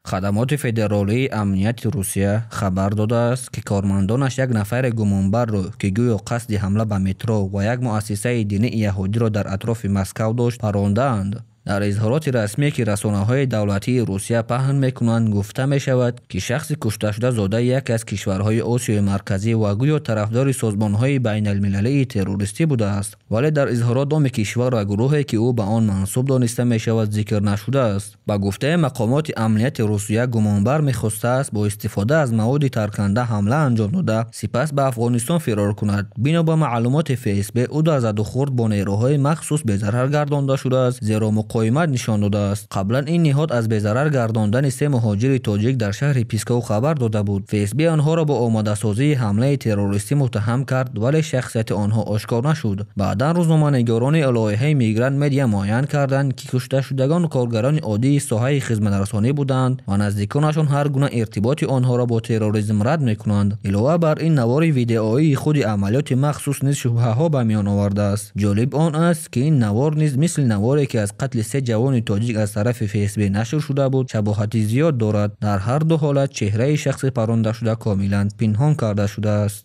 Хадамоти Федералии амнияти Русия хабар додааст, ки кормандонаш як нафари гумонбарро, ки гӯё қасди ҳамла ба метро ва як муассисаи динии яҳудиро дар атрофи Москав дошт, парондаанд. Дар изҳороти расмие, ки расонаҳои давлатии Русия паҳн мекунанд, гуфта мешавад, ки шахси кушташуда зодаи яке аз кишварҳои Осиёи Марказӣ ва гӯё тарафдори созмонҳои байналмилалии террористӣ будааст. Вале дар изҳорот номи кишвар ва гурӯҳе, ки ӯ ба он мансуб дониста мешавад, зикр нашудааст. Ба гуфтаи мақомоти амнияти Русия, гумонбар мехостааст бо истифода аз маводи тарканда ҳамла анҷом дода, сипас ба Афғонистон фирор кунад. Бино ба маълумоти ФСБ, ӯ дар задухӯрд бо нерӯҳои махсус безарар гардонда шудааст, зеро муқоимат нишон додааст. Қаблан ин ниҳод аз безарар гардондани се муҳоҷири тоҷик дар шаҳри Псков хабар дода буд. ФСБ онҳоро бо омодасозии ҳамлаи террористӣ муттаҳам кард, вале шахсияти онҳо ошкор нашуд. Баъдан рӯзноманигорони лоиҳаи Мигрант Медиа муайян карданд, ки кушташудагон коргарони оддии соҳаи хизматрасонӣ буданд ва наздиконашон ҳар гуна иртиботи онҳоро бо терроризм рад мекунанд. Илова бар ин, навори видеоии худи амалиёти махсус низ шубҳаҳо ба миён овардааст. Ҷолиб он аст, ки ин навор низ мисли наворе, ки аз қатли се ҷавони тоҷик аз тарафи ФСБ нашр шуда буд, шабоҳати зиёд дорад. Дар ҳар ду ҳолат чеҳраи шахси парондашуда комилан пинҳон карда шудааст.